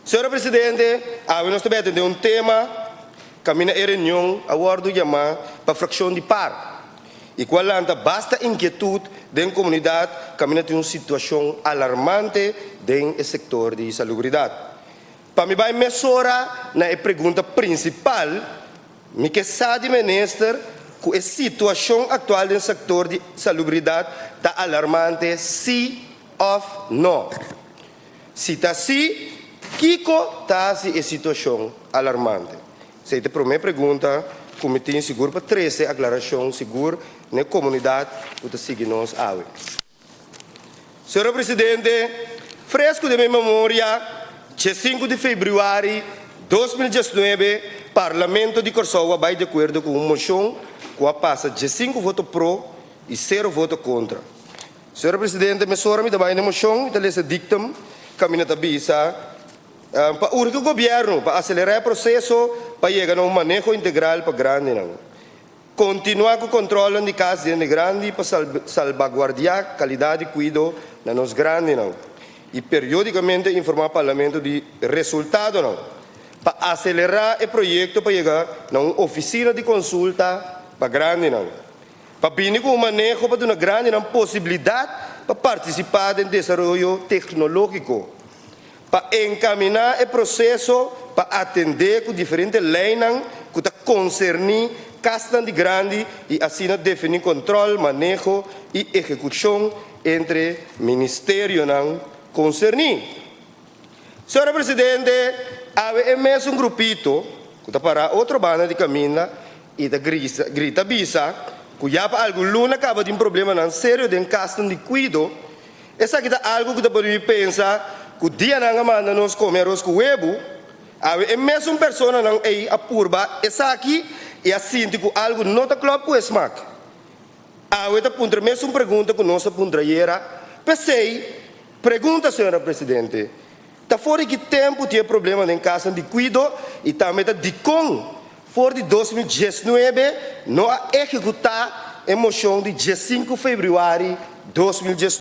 Señor Presidente, awe nos ta bai atendé un tema kaminda e reunion a wòrdu yamá pa frakshon di par i ku a lanta basta inkietut den komunidat kaminda tin un situashon alarmante den e sektor di salubridat. Pa mi bai mesora na e pregunta prinsipal, mi ke sa di minister ku e situashon aktual den sektor di salubridat ta alarmante sí òf nò? Si ta sí, kiko ta hasi e situashon alarmante? Esei ta e promé pregunta ku mi tin sigur pa trese aklarashon sigur na e komunidat ku ta sigui nos awe. Señor Presidente, fresku den mi memoria, 15 di febrüari 2019 Parlamento di Kòrsou a bai di akuerdo ku un moshon ku a pasa 15 voto pro i sero voto kontra. Señor Presidente, mesora mi ta bai na e moshon, mi ta lesa e dictum kaminda ta bisa pa urgi gobièrnu pa aselerá e proseso pa yega na un maneho integral pa grandinan. Kontinuá ku kòntròlnan di kas di hende grandi pa salbaguardiá kalidat di kuido na nos grandinan i periódikamente informá Parlamento di resultadonan. Pa aselerá e proyekto pa yega na un ofisina di konsulta pa grandinan. Pa bini ku un maneho pa duna grandinan posibilidat pa partisipá den desaroyo teknológiko. Pa enkaminá e proseso pa atendé ku diferente leinan ku ta konserní kasnan di grandi i asina definí kontròl, maneho i ehekushon entre ministerionan konserní. Señora Presidente, awe e mesun grupito ku ta pará otro banda di kaminda i ta grita bisa ku ya pa algun luna kaba tin problemanan serio den kasnan di kuido. Esaki ta algu ku ta pone mi pensa ku dia nan a manda nos kome aros ku webu, awe e mesun personanan ei a purba esaki i a sinti ku algu no ta klòp ku e smak. Awe ta puntra mesun pregunta ku nos a puntra ayera. P'esei, pregunta, señora Presidente, ta for di ki tempu tin e problema den kasnan di kuido i tambe ta dikon for di 2019 no a ehekutá e moshon di 15 febrüari 2019?